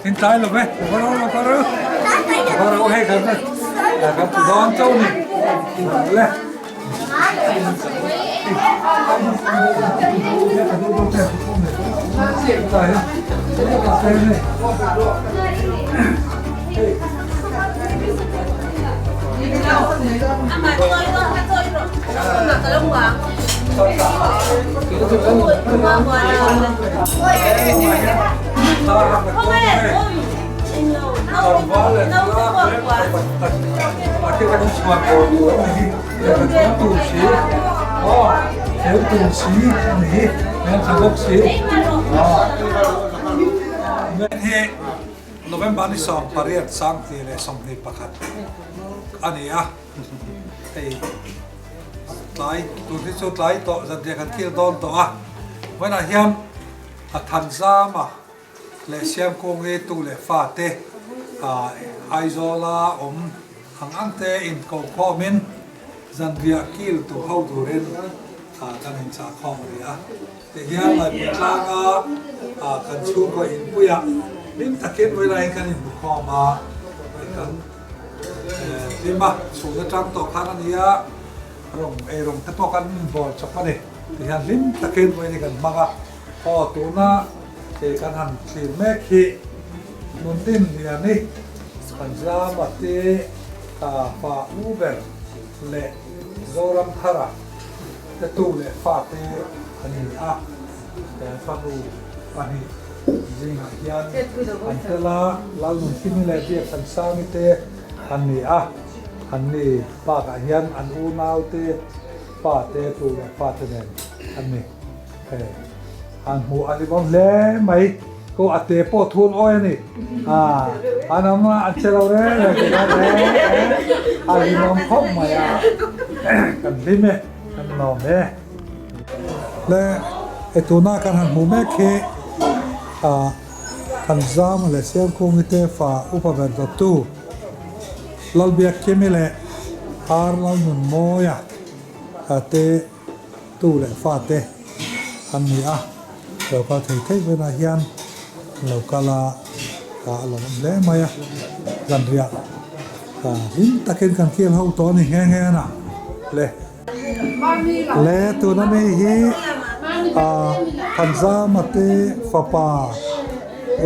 In tlai lo ve, ka ro lo ka ro. Ka ro hei kan kan ti dawn chauh ni. Le. November ni 18 21 a ni a, hei tlai tur hi chu tlai tawh zanriah kan kil dawn tawh a, vawiinah hian a Thanzama leh Siamkungi tu leh fate Aizawla awm ang ang te inkokhawmin zanriah kil tur ho turin kan inchahkhawm a ni a. Tihian Laipui tlanga kan chhungkaw inpuiah hlim takin vawilain kan inhmukhawm a, kan hlim a, chhun atang tawh khan a nia, rawng eirawng te pawh kan inbawl chawp a ni. Tihian hlim takin vawiin hi kan hmang a, aw tuna kan han thlir mek hi Nuntin Liani kan zama te fa u ber leh Zoramthara Te tu leh fate an ni a, he fanu pahnih zingah hian an tel a, Lalnunthimi leh Biaksansangi te an ni a, an ni bakah hian an unaute pate tu leh fate nen an ni. Hei an hmuh a hlimawm hle mai, ko a te pawh thun awi a ni, an awm a, an che lo reng reng tih kha a hlimawm khawp mai a, kan hlim e. Kan lawm e. Le hei tuna kan han hmuh mek hi ah Thanzama leh Siamkungi te fa upa ber dawttu Lalbiakkimi leh Ar Lalnunmawia te tu leh fa te an ni a. Lo kal thei thei venah hian lo kal a a lawmawm hle mai a. Zanriah hlim takin kan khel ho tawh a ni nghe nghe a le. Le tuna mi hi Thanzama te fapa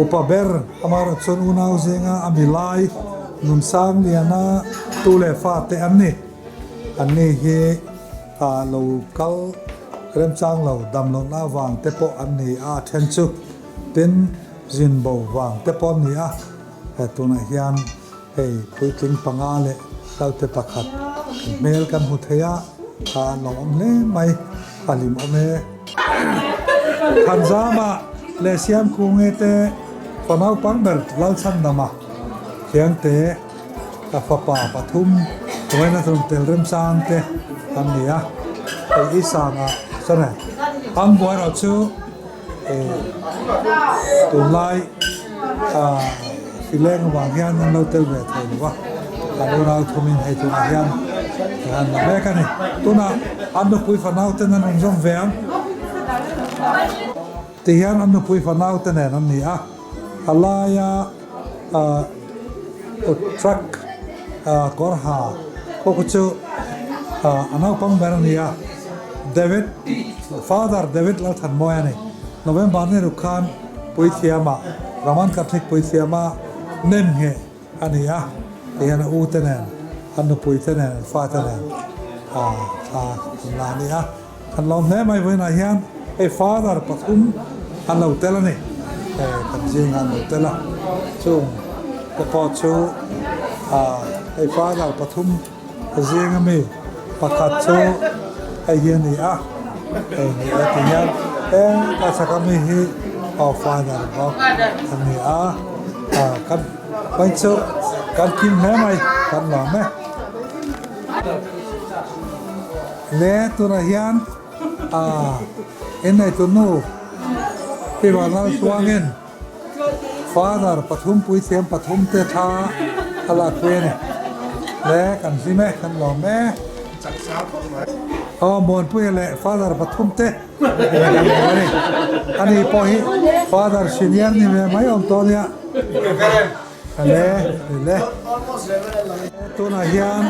upa ber amaherawhchu chuan unau zinga a mi lai Nunsangliana tu leh fate an ni. An ni hi lo kal remchang lo dam lohna avang te pawh an ni a, a then chu tin zin bo vang te pawh an ni a. He tunah hian hei puitling panga leh naute pakhat hmel kan hmu thei a, a lo awm hle mai, a hlim awm e. Thanzama leh Siamkungi te fa naupang ber Lalchhandama Khiangte ka fapa pathum Vawiina tum tel remchang te an ni a, hei i sangah chuan ang buai erawh chu. Tunlai hrileng avang hian an lo tel ve thei lo va, an unau thumin hei tunah hian an la mek a ni. Tunah an nupui fanau ten an rawn zawm ve ang ti hian an nupui fanau te nen an ni a, a laia truck kawr ha pawh khu chu a naupang ber a ni a, David Father David Lalthanmawi a ni. November ni ruk khan Puithiama Roman Catholic Puithiama nem ngheh a ni a, tihian a u te nen an nupui te nen an fa te nen thla an la a ni a. Kan lawm hle mai vawiinah hian hei father pathum an lo tel a ni, kan zingah an lo tel a, chung te pawh chu hei father pathum zing ami pakhat chu hei hi a ni a, hei ni e ti hian heta chhak ami hi aw father bawk a ni a, kan vawiin chu kan kim hle mai kan lawm e. Le tunah hian ah inneitu nu hi vanlal chuangin father pathum puithiam pathum te thla a lakpui a ni. Le kan hlim e, kan lawm e. Aw Muanpuia leh Father pathum te kan hmu a ni. Ani pawh hi Father senior ni ve mai awm tawh nia. Le le. Tunah hian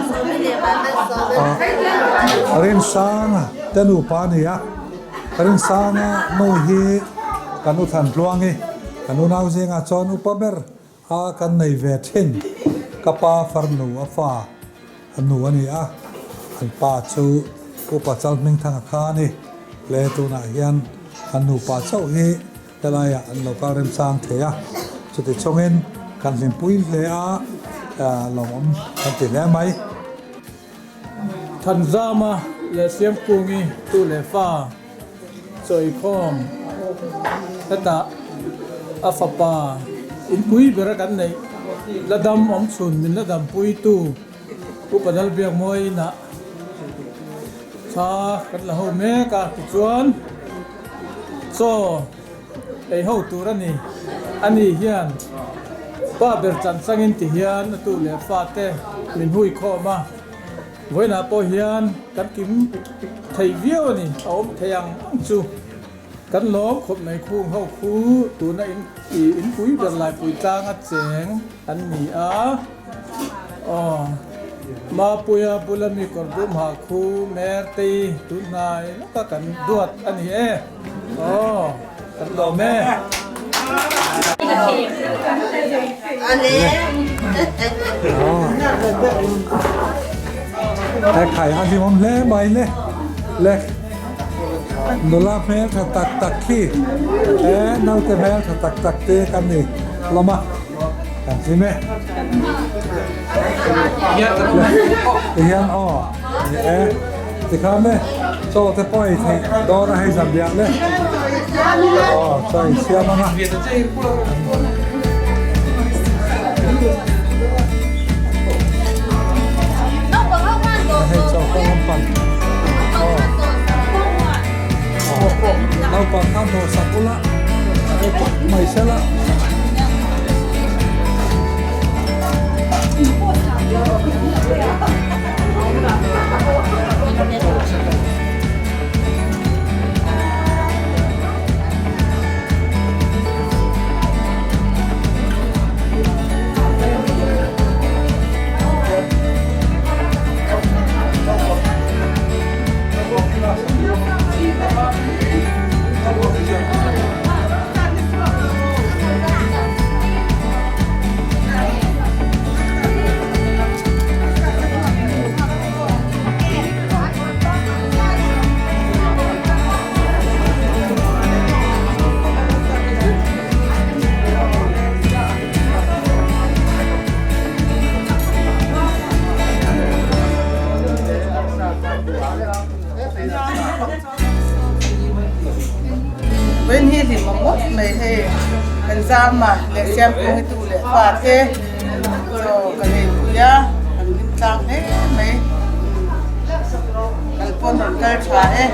Rinsanga te nupa a ni a. Rinsanga nu hi kan u Thantluangi, kan unau zingah chuan upa ber A kan nei ve thin. Ka pa farnu a fa a nu a ni a, an pa chu Pu Pachal Hmingthanga kha a ni. Le tunah hian an nupa chauh hi helaiah an lo kal remchang thei a, chuti chungin kan hlimpui hle a, lawmawm kan ti hle mai. Thanzama leh Siamkungi tu leh fa chawikhawm hetah a fapa inpui bera kan neih la dam awm chhun min la dampuitu Pu Padalbiakmawi inah thla kan la ho mek a tichuan chaw ei ho tur a ni. Ani hian pa ber chan changin ti hian a tu leh fate min hui khawm a, vawiinah pawh hian kan kim thei viau a ni, a awm thei ang ang chu. Kan lawm khawp mai khung ho khu tuna in inpui ber laipui tlanga cheng an ni a. Aw, Mapuia bula mi kawr dum ha khu mer tei tun hnai lawka kan duat a ni e. Aw, kan lawm e. He khai a hlimawm hle mai le le nula hmel tha tak tak khi he naute hmel tha tak tak te kan ni hlawm a. Kan hlim e. Tihian aw ni e. Tikhan le chaw te pawh ei theih dawn a hei zan biak le. Aw chaw ei siam ang a. Hei chaw ka lampang. Aw. Naupang khan dawhsak ula a ei pawp mai sela. Vawiin hi hlim awm ngawt mai hei kan zam a leh siamtu hi tu leh fa te chaw kan ei pui a kan hlim tlang hle mai kal pawn rawn kal tha e.